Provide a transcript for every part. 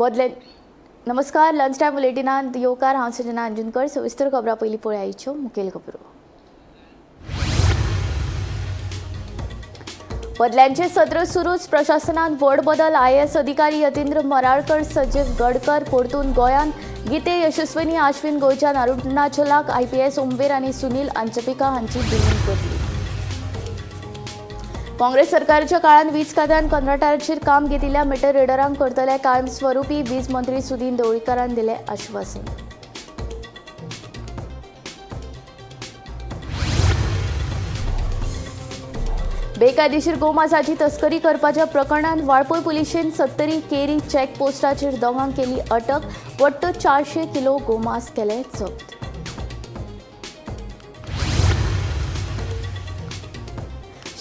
बदले नमस्कार, lunch time बुलेटिनांत येवकार. हांव सृजना अंजुनकर. सविस्तर खबरां पयलीं पळयाच्यो मुखेल खबरो. बदल्यांचे सत्र सुरूच. प्रशासनात व्हड बदल. आयएएस अधिकारी यतींद्र मराळकर, सजीव गडकर परतून गोंयांत. गीते, यशस्विनी, आश्विन गोंयच्यान अरुणाचलाक. आयपीएस ओमवीर आनी सुनील अंचपिका हांची दिल्लींत बदली. काँग्रेस सरकारच्या काळात वीज खात्यान कंत्राटाचेर काम घेतिल्ल्या मिटर रिडरांक करतले कायमस्वरूपी. वीज मंत्री सुदीन ढवळीकारान दिले आश्वासन. बेकायदेशीर गोमांसाची तस्करी करपाच्या प्रकरणात वाळपय पुलिशेन सत्तरी केरी चेक पोस्टाचेर दोगांक केली अटक. वट्ट 400 किलो गोमांस केले जप्त.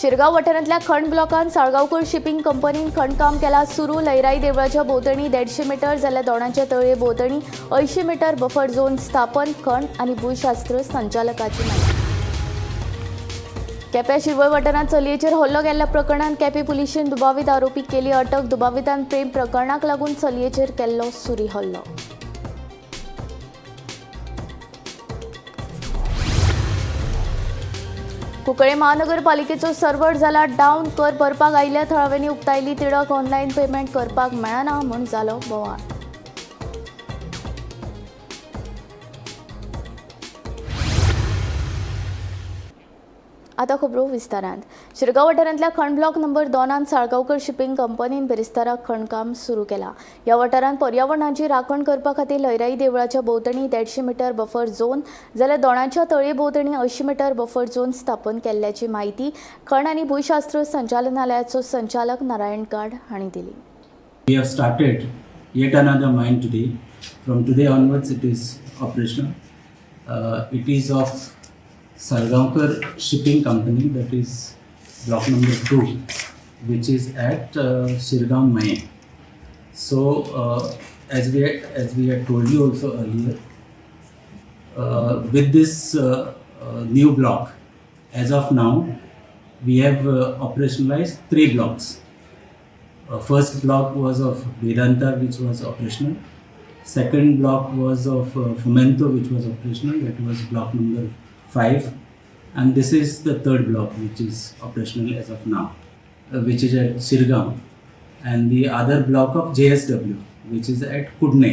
शिरगांव वाठारांतल्या खण ब्लॉकांत साळगांवकर शिपिंग कंपनीन खणकाम केला सुरू. लयराई देवळाच्या भोंवतणी 150 मिटर जाल्यार दोणाच्या तळये भोंवतणी 80 मिटर बफर झोन स्थापन. खण आनी भूशास्त्र संचालकाची माहिती. केप्या शिरवळ वाठारांत चलयेचेर हल्लो केल्ल्या प्रकरणांत केपें पुलिशेन दुबावीत आरोपीक केली अटक. दुबावितान प्रेम प्रकरणाक लागून चलयेचेर केल्लो सुरी हल्लो. कुंकळे महानगरपालिकेचो सर्व्हर जाला डावन. कर भरपाक आयिल्ल्या थळाव्यांनी उक्तायली तिडक. ऑनलायन पेमेंट करपाक मेळना म्हूण जालो बोवाळ. आतां खबरो विस्तारान. शिरगांव वाठारांतल्या खण ब्लॉक नंबर 2 साळगांवकर शिपिंग कंपनीन बिरेस्तारा खणकाम सुरू केला. ह्या वाठारांत पर्यावरणाची राखण करपा खातीर लयराई देवळाच्या भोंवतणी 150 मिटर बफर झोन जाल्यार दोणाच्या तळये भोंवतणी 80 मिटर बफर झोन स्थापन केल्ल्याची माहिती खण आनी भूशास्त्र संचालनालयाचो संचालक नारायण गाड हांणी दिली. We have started yet another mine today. From today onwards, it is operational. It is of Salgaonkar Shipping Company, that is block number 2, which is at Shirgaon Mahe. So, as we had told you also earlier, with this new block, as of now, we have operationalized 3 blocks. First block was of Vedanta, which was operational. Second block was of Fomento, which was operational. That was block number 5. And this is the third block, which is operational as of now, which is at Shirgaon. And the other block of JSW, which is at Kudne.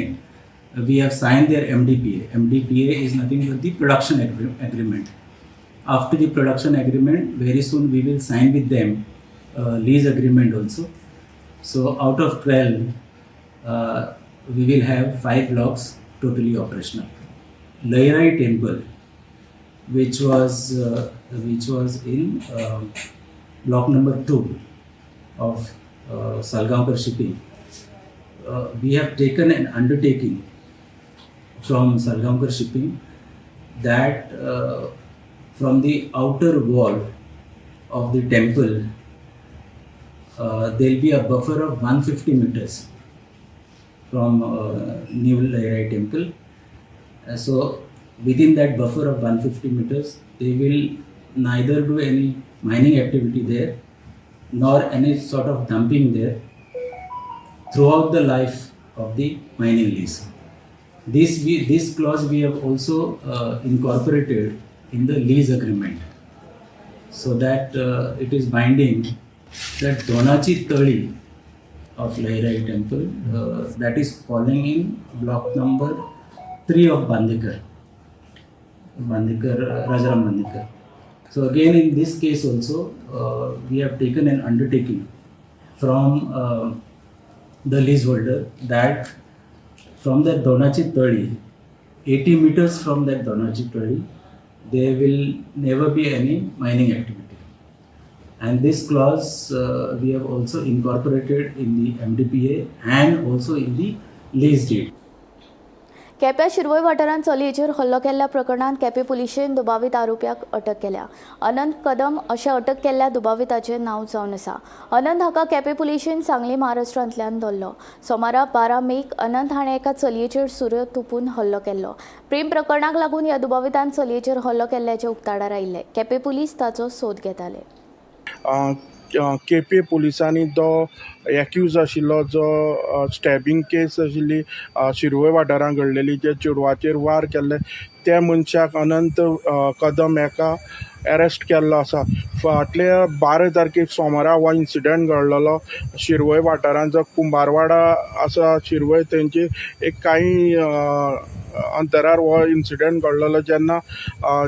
We have signed their MDPA. MDPA is nothing but the production agreement. After the production agreement, very soon we will sign with them lease agreement also. So out of 12, we will have 5 blocks totally operational. Lairai Temple, which was in block number 2 of Salgaonkar Shipping, we have taken an undertaking from Salgaonkar Shipping that from the outer wall of the temple, there will be a buffer of 150 meters from New Lairai Temple. So within that buffer of 150 meters, they will neither do any mining activity there nor any sort of dumping there throughout the life of the mining lease. This clause we have also incorporated in the lease agreement, so that it is binding that Donachi Tali of Lairai Temple, that is falling in block number 3 of Rajaram Bandekar. So again in this case also, we have taken an undertaking from the leaseholder that from that Donachi Tali, 80 meters from that Donachi Tali, there will never be any mining activity. And this clause we have also incorporated in the MDPA and also in the lease deed. केप्या शिरवय वाठारांत चलयेचेर हल्लो केल्ल्या प्रकरणांत केपें पुलिशेन दुबावीत आरोप्याक अटक केल्या. अनंत कदम अशें अटक केल्ल्या दुबाविताचें नांव जावन आसा. अनंत हाका केपें पुलिशेन सांगली महाराष्ट्रांतल्यान धरलो. सोमारा 12 मेक अनंत हाणें एका चलयेचेर सुऱ्यो तुपून हल्लो केल्लो. प्रेम प्रकरणाक लागून ह्या दुबावितान चलयेचेर हल्लो केल्ल्याचें उक्ताडार आयिल्लें. केपें पुलीस ताचो सोद घेताले. केपे पुलिसांनी जो एक्यूज आशिल्लो, जो स्टॅबिंग केस आशिल्ली शिरवय वाठारांत घडलेली, जे चेडवाचेर वार केल्ले, त्या मनशाक अनंत कदम हेका एरेस्ट केल्लो आसा. फाटल्या 12 तारखेक सोमारा हो इन्सिडंट घडलेलो शिरवय वाठारांत, जो कुंभारवाडा आसा शिरवय, थंयचे एक कांय अंतरार हो इन्सिडंट घडलेलो, जेन्ना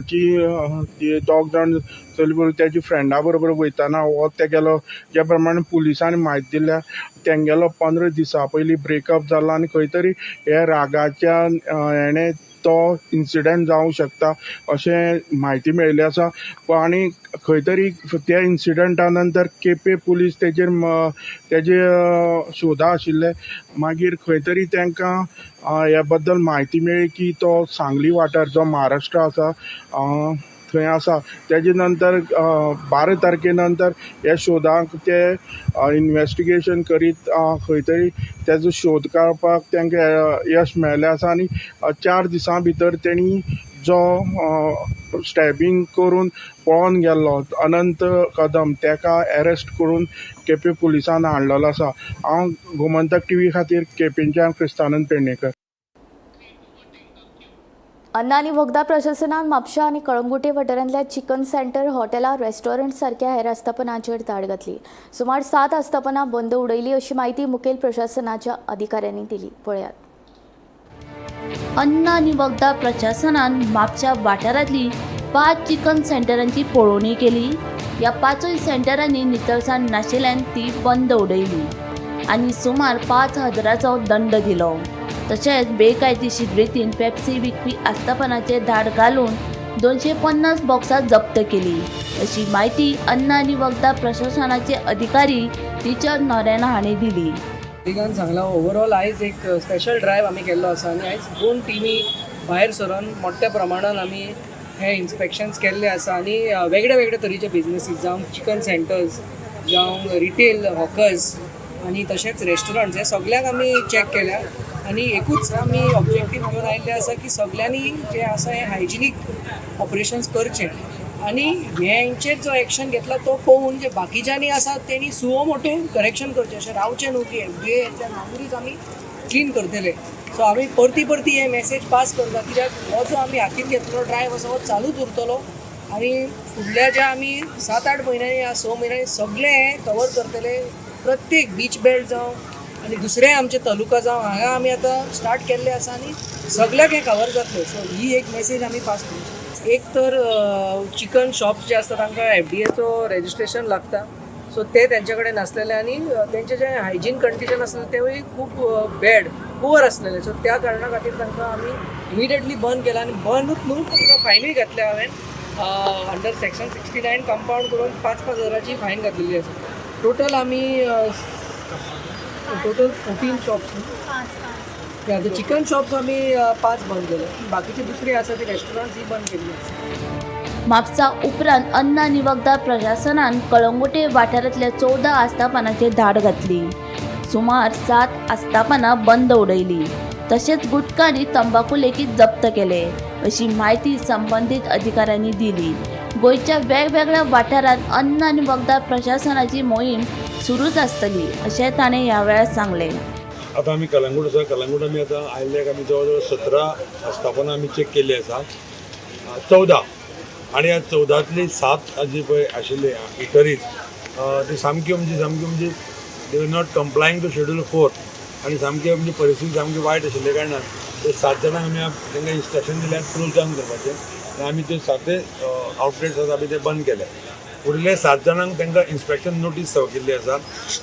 की दोग जाण चली बरोबर तेजी फ्रेंडा बरोबर वयताना हो तेगेलो, ज्या प्रमाणे पुलिसांनी म्हायती दिल्या, तेंगेलो 15 दिसां पयलीं ब्रेकअप जालो आनी खंय तरी हे रागाच्या हेणें तो इन्सिडंट जावंक शकता अशें म्हायती मेळिल्ली आसा. आनी खंय तरी त्या इन्सिडंटा नंतर केपे पुलीस तेजेर तेजे शोधा आशिल्ले. मागीर खंय तरी तांकां ह्या बद्दल म्हायती मेळ्ळी की तो सांगली वाठार जो महाराष्ट्र आसा थंय आसा. तेजे नंतर 12 तारखे नंतर ह्या शोधाक ते इन्वेस्टिगेशन करीत खंय तरी तेजो शोध काडपाक तांकां यश मेळ्ळें आसा. आनी 4 दिसां भितर तेणी जो स्टॅबिंग करून पळोन गेल्लो अनंत कदम तेका एरेस्ट करून केपे पुलिसान हाडलेलो आसा. हांव गोमंतक टीव्ही खातीर केपेंच्यान क्रिस्तानंद पेडणेकर. अन्न आनी वखदां प्रशासनान म्हापशा आनी कळंगुटे वाठारांतल्या चिकन सेंटर, हॉटेलां, रेस्टॉरंट सारक्या हेर आस्थापनांचेर धाड घातली. सुमार 7 आस्थापनां बंद उडयली अशी म्हायती मुखेल प्रशासनाच्या अधिकाऱ्यांनी दिली. पळयात. अन्न आनी वखदां प्रशासनान म्हापशा वाठारांतली 5 चिकन सेंटरांची पळोवणी केली. ह्या 5 सेंटरांनी नितळसाण नाशिल्ल्यान ती बंद उडयली आनी सुमार 5,000चो दंड दिलो. तशेंच बेकायदेशीर रितीन पेप्सी विकपी आस्थापनाचेर धाड घालून 250 बॉक्सां जप्त केली अशी म्हायती अन्न आनी वखदां प्रशासनाचे अधिकारी टिचर नोरेना हांणी दिली. तिगान सांगलां, ओवरऑल आयज एक स्पेशल ड्रायव्ह आमी केल्लो आसा आनी आयज 2 टिमी भायर सरून मोठ्या प्रमाणान आमी हे इन्स्पेक्शन्स केल्ले आसा. आनी वेगळे वेगळे तरेचे बिजनसीस, जावं चिकन सेंटर्स, जावं रिटेल हॉकर्स आनी तशेंच रेस्टॉरंट्स, हे सगळ्यांक आमी चॅक केल्या. आनी एकूच आमी ऑब्जेक्टीव घेवन आयिल्ले आसा की सगळ्यांनी जें आसा हें हायजिनीक ऑपरेशन्स करचें आनी हेंचेर जो एक्शन घेतला तो पळोवन जे बाकीच्यांनी आसा तेणी सुओ मोटो करेक्शन करचें. अशें रावचें न्हू की एफडीए येतल्या मागीरूच आमी क्लीन करतले. सो आमी परती परती हे मॅसेज पास करता, कित्याक हो जो आमी हातीन घेतलेलो ड्रायव आसा हो चालूच उरतलो आनी फुडल्या ज्या आमी 7-8 म्हयन्यांनी या 6 म्हयन्यांनी सगळें हें कवर करतले. प्रत्येक बीच बेल्ट जावं आनी दुसरे आमचे तालुका जावं, हांगा आमी आतां स्टार्ट केल्ले आसा आनी सगळ्याक हें कवर जातलें. सो ही एक मॅसेज आमी पास करूं. एक तर चिकन शॉप्स जे आसता तांकां एफडीएचो रेजिस्ट्रेशन लागता, सो ते तेंचे कडेन नासलेले आनी तेंचे जे हायजीन कंडिशन आसलेले तेवूय खूब बॅड पुवर आसलेले. सो त्या कारणा खातीर तांकां आमी इमिडिएटली बंद केला आनी बंदूच न्हू, तांकां फायनूय घातल्या हांवें अंडर सेक्शन 69 कंपावंड करून 5-5 हजाराची फायन घातलेली आसा. टोटल आमी टोटल 14 शॉप्स, चिकन शॉप्स आमी 5 बंद केले. बाकीचे दुसरी आसा ती रेस्टॉरंट्स ही बंद केल्ली आसा. म्हापसा उपरांत अन्न आनी वखदां प्रशासनान कळंगुटे वाठारांतल्या 14 आस्थापनाचेर धाड घातली. सुमार 7 आस्थापनां बंद उडयली. तशेंच गुटखा आनी तंबाकू लेगीत जप्त केले अशी म्हायती संबंदीत अधिकाऱ्यांनी दिली. गोंयच्या वेगवेगळ्या वाठारांत अन्न आनी वखदां प्रशासनाची मोहीम सुरूच आसतली अशें ताणें ह्या वेळार सांगलें. आतां आमी कलंगूट आसा. कलंगूट आमी आतां आयिल्ल्याक आमी जवळ जवळ 17 आस्थापनां आमी चॅक केल्ली आसा, 14. आनी ह्या 14तली 7 जी पळय आशिल्ली इटरीज, ती सामक्यो म्हणजे सामक्यो म्हणजे they were not complying to schedule 4 आनी सामकी म्हणजे परिस्थिती सामकी वायट आशिल्ल्या कारणान ते 7 जाणांक आमी तांकां इन्स्ट्रक्शन दिल्यात क्लोज डावन करपाचें आनी आमी ते 7 आउटलेट्स आसा आमी ते बंद केले. उरिल्ले 7 जाणांक तांकां इन्स्पेक्शन नोटीस सर्व केल्ली आसा.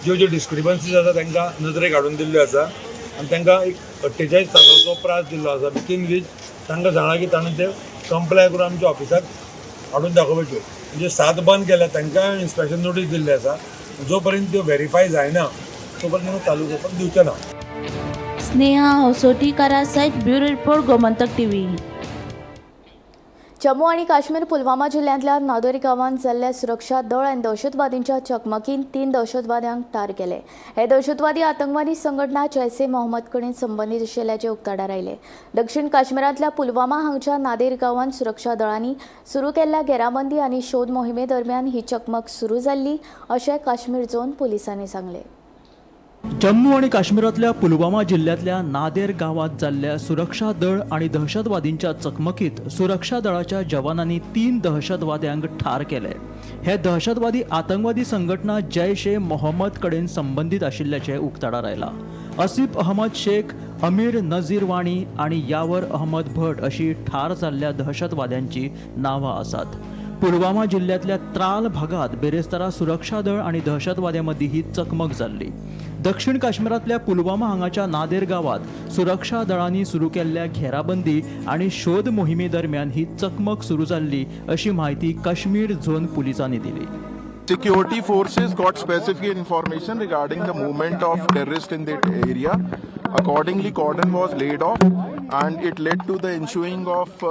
ज्यो ज्यो डिस्क्रिपन्सीज आसा तांकां नदरेक हाडून दिल्ल्यो आसा आनी तांकां एक 48 तासाचो प्रास दिल्लो आसा, विथीन वीच तांकां सांगलां की ताणें ते कंप्लाय करून आमच्या ऑफिसाक हाडून दाखोवपाच्यो. म्हणजे 7 बंद केल्या, तांकां इन्स्पेक्शन नोटीस दिल्ली आसा. जो पर्यंत त्यो व्हेरीफाय जायना तो पर्यंत तांकां चालू करपाक दिवचे ना. स्नेहा हसोटीकारा सयत bureau report, Gomantak TV. Jammu आनी काश्मीर पुलवामा जिल्ल्यांतल्या नादोरी गांवांत जाल्ल्या सुरक्षा दळ आनी दहशतवादींच्या चकमकीन 3 दहशतवाद्यांक ठार केले. हे दहशतवादी आतंकवादी संघटना जैश ए मोहम्मद कडेन संबंदीत आशिल्ल्याचे उक्ताडार आयले. दक्षिण काश्मीरांतल्या पुलवामा हांगच्या नादेर गांवांत सुरक्षा दळांनी सुरू केल्ल्या घेराबंदी आनी शोध मोहिमे दरम्यान ही चकमक सुरू जाल्ली अशें काश्मीर झोन पुलिसांनी सांगलें. जम्मू आणि काश्मीरातल्या पुलवामा जिल्ह्यातल्या नादेर गावात जाल्ल्या सुरक्षा दळ आणि दहशतवादींच्या चकमकीत सुरक्षा दळाच्या जवानांनी 3 दहशतवाद्यांक ठार केले. हे दहशतवादी आतंकवादी संघटना जैश ए मोहम्मद कडेन संबंदीत आशिल्ल्याचे उक्ताडार आयला. आसिफ अहमद शेख, अमीर नझीर वाणी आणि यावर अहमद भट अशी ठार जाल्ल्या दहशतवाद्यांची नावां आसात. पुलवामा जिल्ह्यातल्या त्राल भागात बेरेस्तारा सुरक्षा दळ आणि दहशतवाद्यांमदीं ही चकमक जाल्ली. दक्षिण काश्मीरांतल्या पुलवामा हांगाच्या नादेर गांवात सुरक्षा दळांनी सुरू केल्ल्या घेराबंदी आणि शोध मोहिमे दरम्यान ही चकमक सुरू जाल्ली अशी माहिती काश्मीर झोन पुलिसांनी दिली. Security forces got specific information regarding the movement of terrorists in that area. Accordingly, cordon was laid off and it led to the ensuing of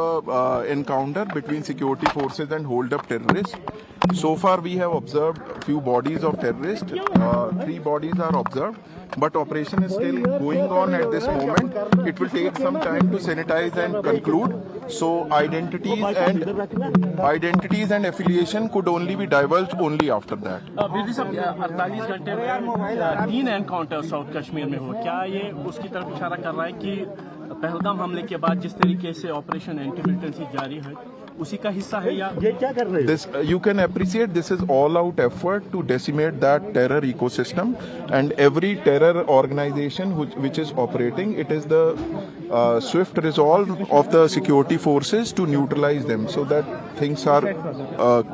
encounter between security forces and hold-up terrorists. So far, we have observed few bodies of terrorists. 3 bodies are observed, but operation is still going on at this moment. It will take some time to sanitize and conclude. So identities and affiliation could only be divulged only after that. Bedi साहब, 48 घंटे में 3 encounter south Kashmir में हुआ. क्या ये उसकी तरफ इशारा कर रहा है कि पहलगाम हमले के बाद जिस तरीके से ऑपरेशन एंटी मिलिटेंसी जारी है, उसी का हिस्सा है या ये क्या कर रहे हो? This you can appreciate, this is all out effort to decimate that terror ecosystem and every terror organization which is operating. It is the swift resolve of the security forces to neutralize them so that things are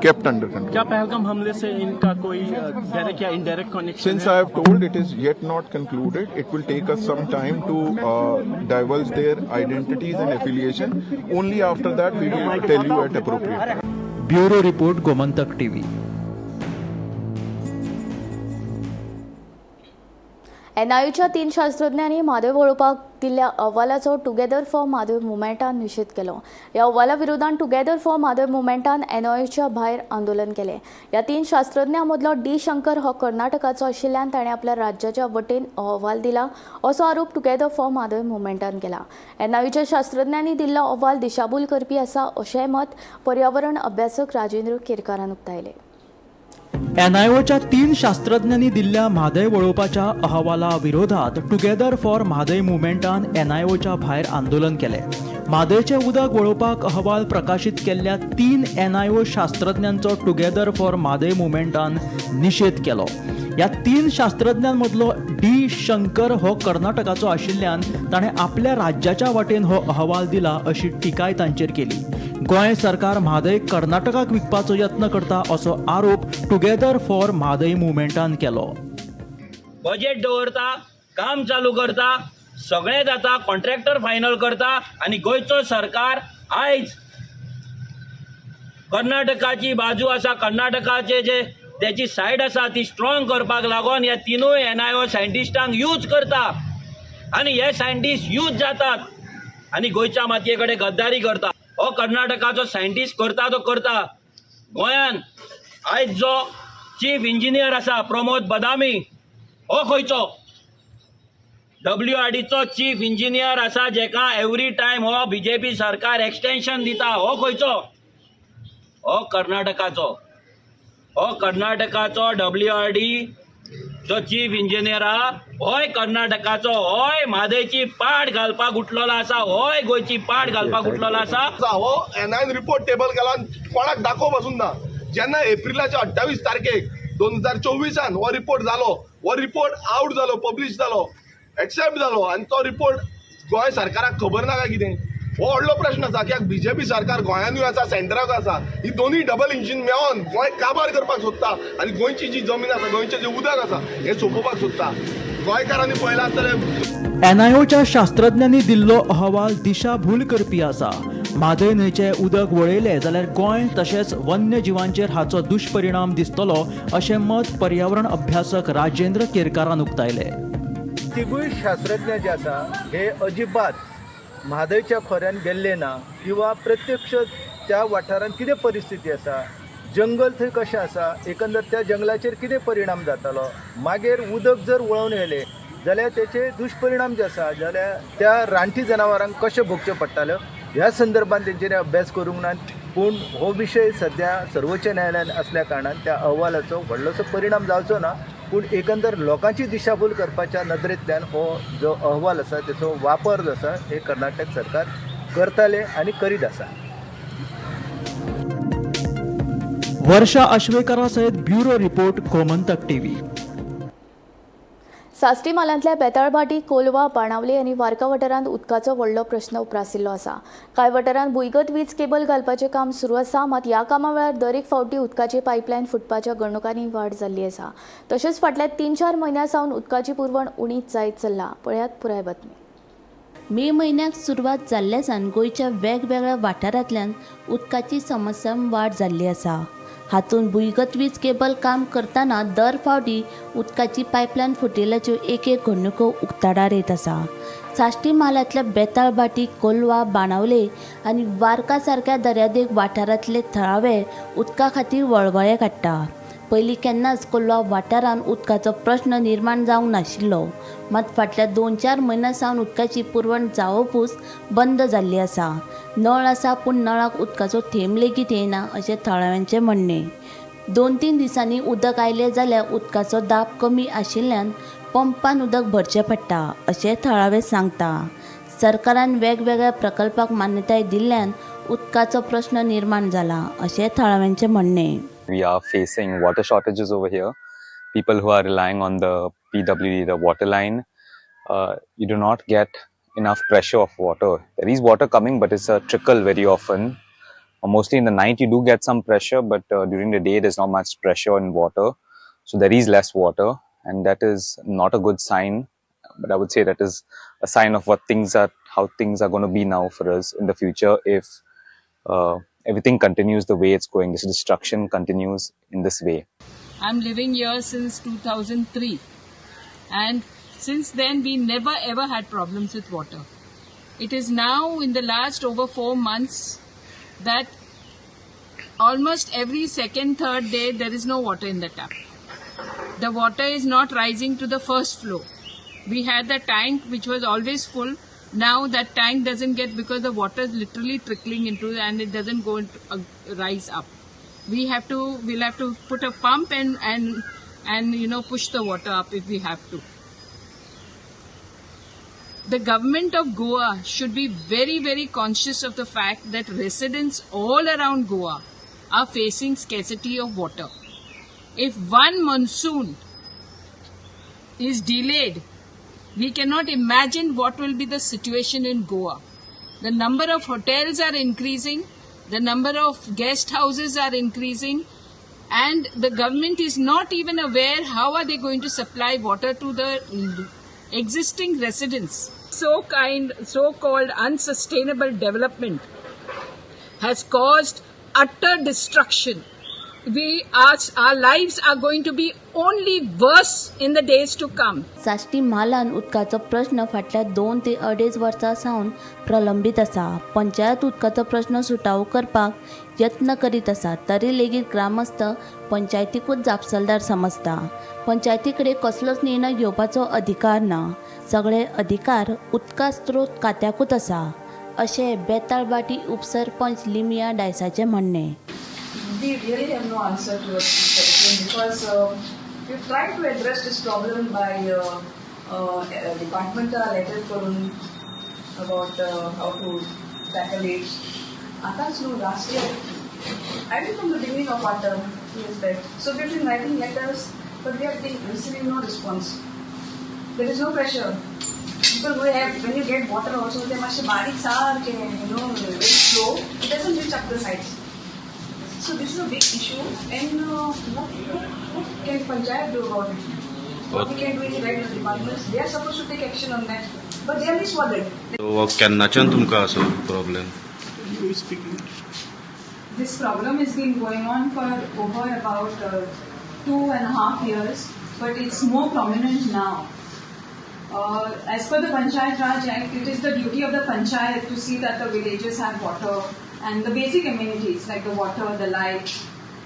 kept under control. क्या पहलगाम हमले से इनका कोई direct या indirect connection? Since I have told, it is yet not concluded. It will take us some time to divulge their identities and affiliation. Only after that we will tell you at appropriate time. Bureau report, Gomantak TV. एनआययूच्या 3 शास्त्रज्ञांनी म्हादय वळोवपाक दिल्ल्या अहवालाचो together for Mhadei मुवमेंटान निशेध केलो. ह्या अहवाला विरोधान together for Mhadei मुवमेंटान एनआययूच्या भायर आंदोलन केलें. ह्या 3 शास्त्रज्ञां मदलो डी शंकर हो कर्नाटकाचो आशिल्ल्यान ताणें आपल्या राज्याच्या वटेन अहवाल दिला असो आरोप टुगेदर फॉर म्हादय मुवमेंटान केला. एनआययूच्या शास्त्रज्ञांनी दिल्लो अहवाल दिशाभूल करपी आसा अशेंय मत पर्यावरण अभ्यासक राजेंद्र केरकारान उक्तायलें. एनआयओच्या 3 शास्त्रज्ञांनी दिल्ल्या म्हादय वळोवपाच्या अहवाला विरोधात टुगेदर फॉर म्हादय मुवमेंटान एनआयओच्या भायर आंदोलन केलें. म्हादयचें उदक वळोवपाक अहवाल प्रकाशीत केल्ल्या 3 एनआयओ शास्त्रज्ञांचो टुगेदर फॉर म्हादय मुवमेंटान निशेध केलो. ह्या 3 शास्त्रज्ञांमदलो डी शंकर हो कर्नाटकाचो आशिल्ल्यान ताणें आपल्या राज्याच्या वाटेन हो अहवाल दिला अशी टिकाय तांचेर केली. गोंय सरकार म्हादय कर्नाटकाक विकपाचो यत्न करता असो आरोप टुगेदर फॉर म्हादय मुवमेंटान केलो. बजेट दवरता, काम चालू करता, सगळें जाता, कॉन्ट्रॅक्टर फायनल करता आनी गोंयचो सरकार आयज कर्नाटकाची बाजू आसा, कर्नाटकाचे जे तेची सायड आसा ती स्ट्रॉंग करपाक लागून ह्या तिनूय एनआयओ सायंटिस्टांक यूज करता आनी हे सायंटिस्ट यूज जातात आनी गोंयच्या मातये कडेन गद्दारी करता. हो कर्नाटकाचो सायंटिस्ट करता तो करता. गोंयान आयज जो चीफ इंजिनियर आसा प्रमोद बदामी, हो खंयचो डब्ल्यूआरडीचो चीफ इंजिनियर आसा, जेका एवरी टायम हो बीजेपी सरकार एक्सटेन्शन दिता, हो खंयचो? हो कर्नाटकाचो. हो कर्नाटकाचो डब्ल्यूआरडी जो चीफ इंजिनियर आहा, होय कर्नाटकाचो. होय म्हादयची पाट घालपाक उठलेलो आसा, होय गोंयची पाट घालपाक उठलेलो आसा. हो एनआयन रिपोर्ट टेबल केला आनी कोणाक दाखोवं पासून ना. जेन्ना एप्रिलाच्या 28 तारखेक 2024 हो रिपोर्ट जालो, हो रिपोर्ट आउट जालो, पब्लीश जालो, एक्सेप्ट जालो आनी तो रिपोर्ट गोंय सरकाराक खबर ना काय कितें, हो व्हडलो प्रश्न आसा. कित्याक बीजेपी सरकार गोंयानूय आसा, सेंटराक आसा. ही दोनूय डबल इंजीन मेळोन गोंय काबार करपाक सोदता आनी गोंयची जी जमीन आसा, गोंयचें जें उदक आसा, हें सोंपोवपाक सोदता. गोंयकारांनी पळयलां जाल्यार एनआयओच्या शास्त्रज्ञांनी दिल्लो अहवाल दिशाभूल करपी आसा. म्हादय न्हंयचें उदक वळयलें जाल्यार गोंय तशेंच वन्यजिवांचेर हाचो दुश्परिणाम दिसतलो अशें मत पर्यावरण अभ्यासक राजेंद्र केरकारान उक्तायलें. तिगूय शास्त्रज्ञ जे आसा हे अजिबात म्हादयच्या खोऱ्यान गेल्ले ना किंवा प्रत्यक्ष त्या वाठारांत कितें परिस्थिती आसा, जंगल थंय कशें आसा, एकंदर त्या जंगलाचेर कितें परिणाम जातालो, मागीर उदक जर वळोवन येयलें जाल्यार तेचे दुश्परिणाम जे आसा जाल्यार त्या रानटी जनावरांक कशें भोगचें पडटाल्यो ह्या संदर्भात तेंच्यांनी अभ्यास करूंक ना. पूण हो विशय सद्या सर्वोच्च न्यायालयान असल्या कारणान त्या अहवालाचो व्हडलोसो परिणाम जावचो ना, पूण एकंदर लोकांची दिशाभूल करपाच्या नदरेंतल्यान हो जो अहवाल आसा तेचो वापर जो आसा हे कर्नाटक सरकार करताले आनी करीत आसा. वर्षा आश्वेकरा सयत bureau report, Gomantak TV. Sashti म्हालांतल्या बेताळभाटी, कोलवा, बाणावले आनी वार्का वाठारांत उदकाचो व्हडलो प्रस्न उप्रासिल्लो आसा. कांय वाठारांत भुंयगत वीज केबल घालपाचें काम सुरू आसा, मात ह्या कामा वेळार दरेक फावटी उदकाची पायपलायन फुटपाच्या घडणुकांनी वाड जाल्ली आसा. तशेंच फाटल्या 3-4 म्हयन्यां सावन उदकाची पुरवण उणीच जायत चल्ला. पळयात पुराय बातमी. मे म्हयन्याक सुरवात जाल्ल्या सावन गोंयच्या वेगवेगळ्या वाठारांतल्यान उदकाची समस्या वाड जाल्ली आसा. हातूंत भुंयगत वीज केबल काम करतना दर फावटी उदकाची पायपलायन फुटिल्ल्याच्यो एक एक घडणुको उक्ताडार येत आसा. साश्टी म्हालांतल्या बेताळभाटी, कोलवा, बाणावले आनी वार्का सारक्या दर्यादेग वाठारांतले थळावे उदका खातीर वळवळे काडटा. पयलीं केन्नाच कोलवा वाठारांत उदकाचो प्रश्न निर्माण जावंक नाशिल्लो, मात फाटल्या 2-4 म्हयन्यां सावन उदकाची पुरवण जावपूच बंद जाल्ली आसा. नळ आसा पूण नळाक उदकाचो थेंब लेगीत येना अशें थळाव्यांचें म्हणणें. 2-3 दिसांनी उदक आयलें जाल्यार उदकाचो दाब कमी आशिल्ल्यान पंपान उदक भरचें पडटा अशें थळावे सांगता. सरकारान वेगवेगळ्या प्रकल्पाक मान्यताय दिल्ल्यान उदकाचो प्रश्न निर्माण जाला अशें थळाव्यांचें म्हणणें. We are facing water shortages over here. People who are relying on the PWD, the water line, you do not get enough pressure of water. There is water coming, but it's a trickle very often. Mostly in the night you do get some pressure, but during the day there's not much pressure in water. So there is less water, and that is not a good sign. But I would say that is a sign of what things are, how things are going to be now for us in the future if everything continues the way it's going. This destruction continues in this way. I'm living here since 2003, and since then we never ever had problems with water. It is now in the last over 4 months that almost every second, third day there is no water in the tap. The water is not rising to the first floor. We had the tank which was always full. Now that tank doesn't get, because the water is literally trickling into and it doesn't go into, rise up. We'll have to put a pump and you know, push the water up if we have to. The government of Goa should be very, very conscious of the fact that residents all around Goa are facing scarcity of water. If one monsoon is delayed, we cannot imagine what will be the situation in Goa. The number of hotels are increasing, the number of guest houses are increasing, and the government is not even aware how are they going to supply water to the existing residents. So-called unsustainable development has caused utter destruction. Our lives are going to be only worse in the days to come. Sashti म्हालान उदकाचो प्रश्न फाटल्या 2 ते 2.5 वर्सां सावन प्रलंबीत आसा. पंचायत उदकाचो प्रश्न सुटावो करपाक यत्न करीत आसा, तरी लेगीत ग्रामस्थ पंचायतीकूच जापसालदार समजता. पंचायती कडेन कसलोच निर्णय घेवपाचो अधिकार ना, सगळे अधिकार उदका स्त्रोत खात्याकूच आसा अशें बेताळभाटी उपसरपंच लिमिया डायसाचें म्हणणें. We really have no answer to this question because we've tried to address this problem by department letter karun about how to tackle it. Atas no, last year, I think from the beginning of our term, years back. So we've been writing letters, but we have been receiving no response. There is no pressure. People who have, when you get water also, they must barik saar ke, you know, very slow. It doesn't reach up the sides. So this is a big issue, and what can Panchayat do about it? What we can do in the right departments, they are supposed to take action on that, but they are misworded. So, केन्नाच्यान तुमकां असो problem? This problem has been going on for over about 2.5 years, but it's more prominent now. As per the Panchayat Raj Act, it is the duty of the Panchayat to see that the villages have water and the basic amenities like the water, the light.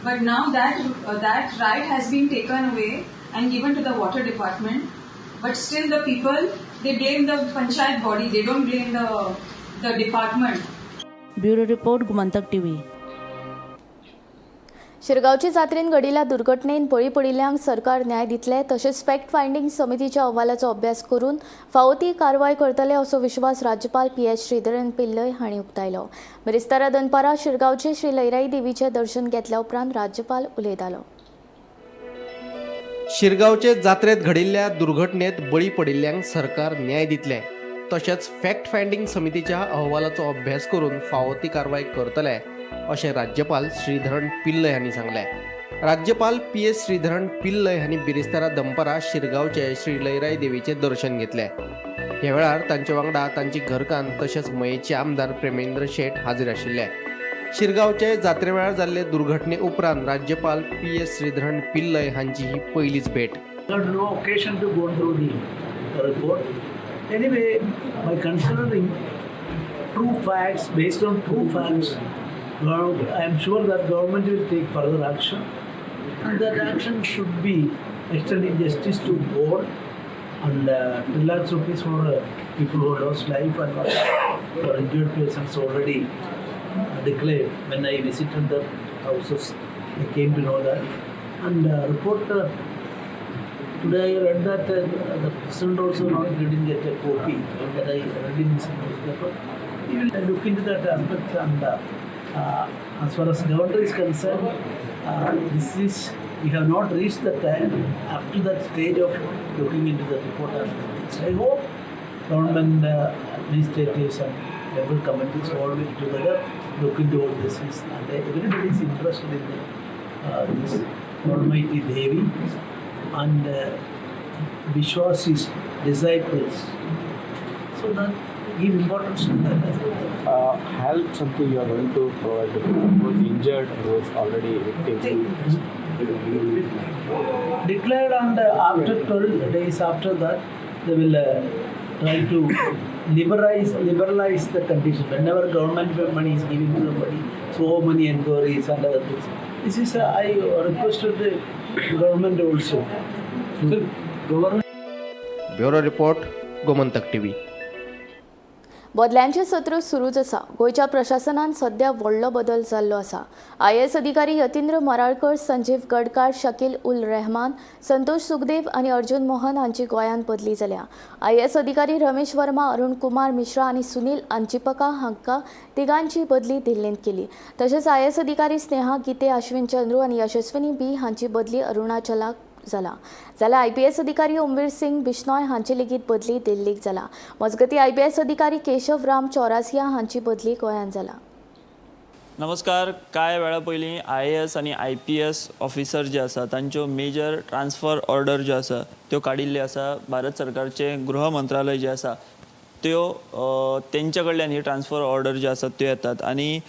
But now that right has been taken away and given to the water department. But still the people, they blame the panchayat body, they don't blame the department. Bureau report, Gomantak TV. शिरगांवचे जात्रेन घडिल्ल्या दुर्घटनेन बळी पडिल्ल्यांक सरकार न्याय दितले, तशेंच fact finding समितीच्या अहवालाचो अभ्यास करून फावो ती कारवाय करतले असो विश्वास राज्यपाल पी एस श्रीधरन पिल्लय हांणी उक्तायलो. बिरेस्तारा दनपारां शिरगांवचे श्री लयराई देवीचें दर्शन घेतल्या उपरांत राज्यपाल उलयतालो. शिरगांवचे जात्रेत घडिल्ल्या दुर्घटनेत बळी पडिल्ल्यांक सरकार न्याय दितले, तशेंच फॅक्ट फायंडींग समितीच्या अहवालाचो अभ्यास करून फावो ती कारवाय करतले अशें राज्यपाल श्रीधरन पिल्लय हांणी सांगलें. राज्यपाल पी एस श्रीधरन पिल्लय हांणी बिरेस्तारा दनपारां शिरगांवचे श्री लयराई देवीचें दर्शन घेतलें. ह्या वेळार तांचे वांगडा तांची घरकान्न तशेंच मयेचे आमदार प्रेमेंद्र शेट हाजीर आशिल्ले. शिरगांवचे जात्रे वेळार जाल्ले दुर्घटने उपरांत राज्यपाल पी एस श्रीधरन पिल्लय हांची ही पयलीच भेट. Got no occasion to go through the report. Anyway, by considering true facts, based on true facts, well, I am sure that government will take further action, and that action should be extending justice to all, and 2 lakhs rupees for people who lost life and for injured persons already declared. When I visited the houses, I came to know that. And report today I read that the president also not didn't get a copy that I read in this newspaper. We will look into that aspect, and as far as governor is concerned, this is we have not reached the time up to that stage of looking into the report. And I hope government, administrators and temple committees all will together look into all this things, and everybody is interested in this Almighty Devi and Vishwasis disciples. So that give importance to that as well. Help something you are going to provide to people who was injured, who was already victim. Declared, and after 12 days after that, they will try to liberalize the condition. Whenever government money is giving to somebody, so many enquiries and other things. This is I requested the government also. So, government. Bureau report, Gomantak TV. बदल्यांचें सत्र सुरूच आसा. गोंयच्या प्रशासनान सध्या व्हडलो बदल जाल्लो आसा. आयएएस अधिकारी यतींद्र मराळकर, संजीव गडकार, शकील उल रहमान, संतोष सुखदेव आनी अर्जुन मोहन हांची गोंयांत बदली जाल्या. आयएएस अधिकारी रमेश वर्मा, अरुण कुमार मिश्रा आनी सुनील अंचिपका हांकां तिगांची बदली दिल्लींत केली. तशेंच आयएएस अधिकारी स्नेहा गीते, अश्विन चंद्रू आनी यशस्विनी बी हांची बदली अरुणाचलाक जाला. जाल्यार आयपीएस अधिकारी ओमवीर सिंग बिश्नोय हांची लेगीत बदली दिल्लीक जाला. मजगतीं, आयपीएस अधिकारी केशव राम चौरासिया हांची बदली गोंयांत जाला. नमस्कार. कांय वेळा पयलीं आयएएस आनी आयपीएस ऑफिसर जे आसा तांच्यो मेजर ट्रान्सफर ऑर्डर ज्यो आसा त्यो काडिल्ल्यो आसा. भारत सरकारचें गृह मंत्रालय जें आसा त्यो तेंच्या कडल्यान ही ट्रान्सफर ऑर्डर ज्यो आसात त्यो येतात आनी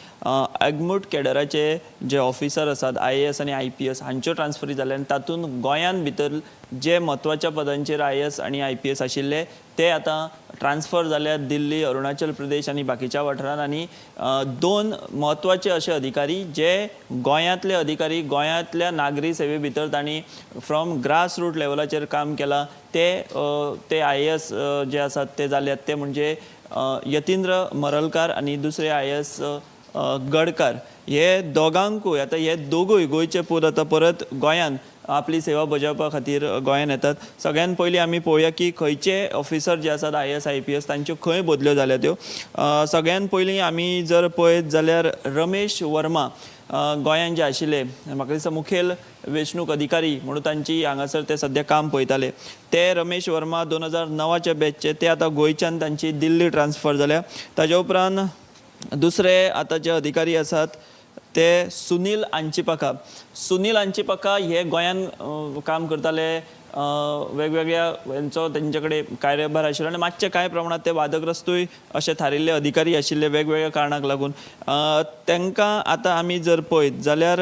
एगमूट कॅडराचे जे ऑफिसर आसात, आयएएस आनी आयपीएस, हांच्यो ट्रान्सफरी जाल्या आनी तातूंत गोंयांत भितर जे म्हत्वाच्या पदांचेर आयएएस आनी आयपीएस आशिल्ले ते आतां ट्रान्सफर जाल्यात दिल्ली, अरुणाचल प्रदेश आनी बाकीच्या वाठारांत. आनी दोन म्हत्वाचे अशे अधिकारी जे गोंयांतले अधिकारी, गोंयांतल्या नागरी सेवे भितर तांणी फ्रॉम ग्रास रूट लेवलाचेर काम केलां, ते ते आयएएस जे आसात ते जाल्यात, ते म्हणजे यतींद्र मरलकार आनी दुसरे आयएएस गडकार. हे दोगांकूय आतां, हे दोगूय गोंयचे पूत आतां परत गोंयांत आपली सेवा बजावपा खातीर गोंयांत येतात. सगळ्यान पयलीं आमी पळोवया की खंयचे ऑफिसर जे आसात आयएएस, आयपीएस, तांच्यो खंय बदल्यो जाल्या त्यो. सगळ्यान पयलीं आमी जर पळयत जाल्यार रमेश वर्मा, गोंयांत जे आशिल्ले, म्हाका दिसता मुखेल वेंचणूक अधिकारी म्हणून तांची हांगासर ते सद्या काम पळयताले, ते रमेश वर्मा 2009च्या बॅचचे, ते आतां गोंयच्यान तांची दिल्ली ट्रान्सफर जाल्या. ताज्या उपरांत दुसरे आतां जे अधिकारी आसात ते सुनील आंचिपाका. सुनील आंचिपाका हे गोंयान काम करताले, वेगवेगळ्या हेंचो तेंचे कडेन कार्यभार आशिल्लो आनी मातशे कांय प्रमाणांत ते वादग्रस्तूय अशे थारिल्ले अधिकारी आशिल्ले वेगवेगळ्या कारणाक लागून. तांकां आतां आमी जर पळयत जाल्यार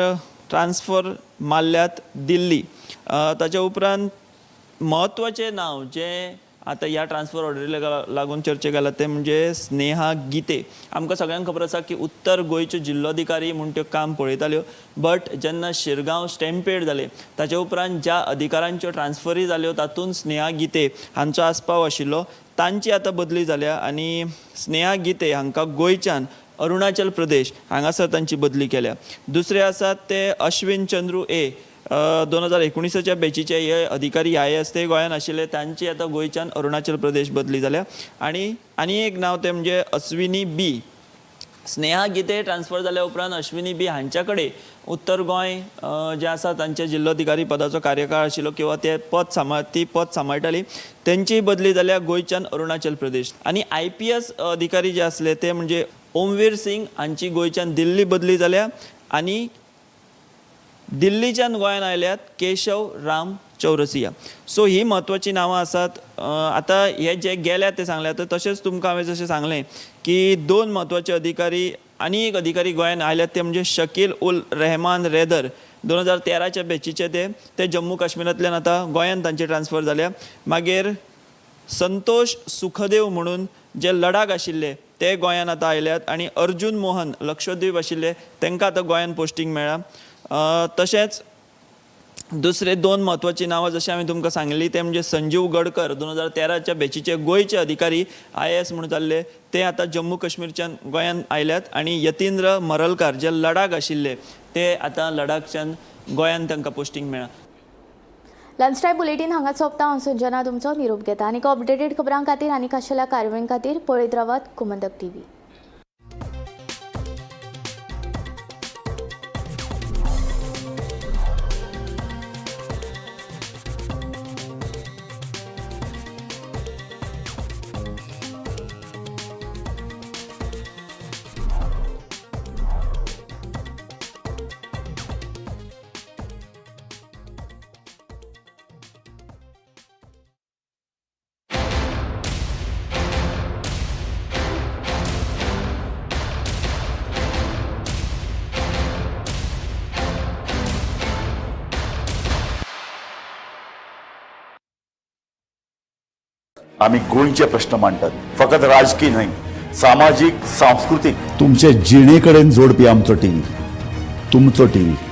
ट्रान्सफर मारल्यात दिल्ली. ताच्या उपरांत म्हत्वाचें नांव जें आतां ह्या ट्रान्सफर ऑर्डरीक लागून चर्चेक आयला ते म्हणजे स्नेहा गीते. आमकां सगळ्यांक खबर आसा की उत्तर गोंयच्यो जिल्लोधिकारी म्हूण त्यो काम पळयताल्यो, बट जेन्ना शिरगांव स्टॅम्पेड जाले ताचे उपरांत ज्या अधिकारांच्यो ट्रान्सफरी जाल्यो तातूंत स्नेहा गीते हांचो आस्पाव आशिल्लो. तांची आतां बदली जाल्या आनी स्नेहा गीते हांकां गोंयच्यान अरुणाचल प्रदेश हांगासर तांची बदली केल्या. दुसरे आसात ते अश्विन चंद्रू ए 2019च्या बॅचीचे हे अधिकारी IAS ते गोंयान आशिल्ले, तांची आतां गोंयच्यान अरुणाचल प्रदेश बदली जाल्या. आनी आनी एक नांव तें म्हणजे अश्विनी बी. स्नेहा गीते ट्रान्सफर जाल्या उपरांत अश्विनी बी हांच्या कडेन उत्तर गोंय जे आसा तांचे जिल्लोधिकारी पदाचो कार्यकाळ आशिल्लो किंवा ते पद ती पद सांबाळटाली, तेंची बदली जाल्या गोंयच्यान अरुणाचल प्रदेश. आनी IPS अधिकारी जे आसले ते म्हणजे ओमवीर सिंग हांची गोंयच्यान दिल्ली बदली जाल्या आनी दिल्लीच्यान गोंयान आयल्यात केशव राम चौरसिया. सो ही म्हत्वाची नांवां आसात. आतां हे जे गेल्यात ते सांगल्यात, तशेंच तुमकां हांवें जशें सांगलें की दोन म्हत्वाचे अधिकारी आनी एक अधिकारी गोंयान आयल्यात ते म्हणजे शकील उल रहमान रेदर 2013च्या बॅचीचे ते जम्मू काश्मीरांतल्यान आतां गोंयान तांची ट्रान्सफर जाल्या. मागीर संतोष सुखदेव म्हणून जे लडाख आशिल्ले ते गोंयान आतां आयल्यात आनी अर्जुन मोहन लक्षद्वीप आशिल्ले तांकां आतां गोंयान पोस्टींग मेळ्ळां. तशेंच दुसरे दोन म्हत्वाची नांवां जशें हांवें तुमकां सांगली ते म्हणजे संजीव गडकर 2013च्या बॅचीचे गोंयचे अधिकारी IAS म्हणून जाल्ले ते आतां जम्मू काश्मीरच्यान गोंयान आयल्यात आनी यतींद्र मरलकार जे लडाख आशिल्ले ते आतां लडाखच्यान गोंयान तांकां पोस्टींग मेळ्ळां. लंच टायम बुलेटीन हांगा सोंपता. हांव संजना तुमचो निरोप घेता. आनी अपडेटेड खबरां खातीर आनी खाशेल्या कार्यावळीं खातीर पळयत रावात गोमंतक टीव्ही. आमी गोंयचे प्रश्न मांडटात, फकत राजकीय न्हय, सामाजीक, सांस्कृतीक, तुमचे जिणे कडेन जोडपी आमचो टीव्ही, तुमचो टीव्ही.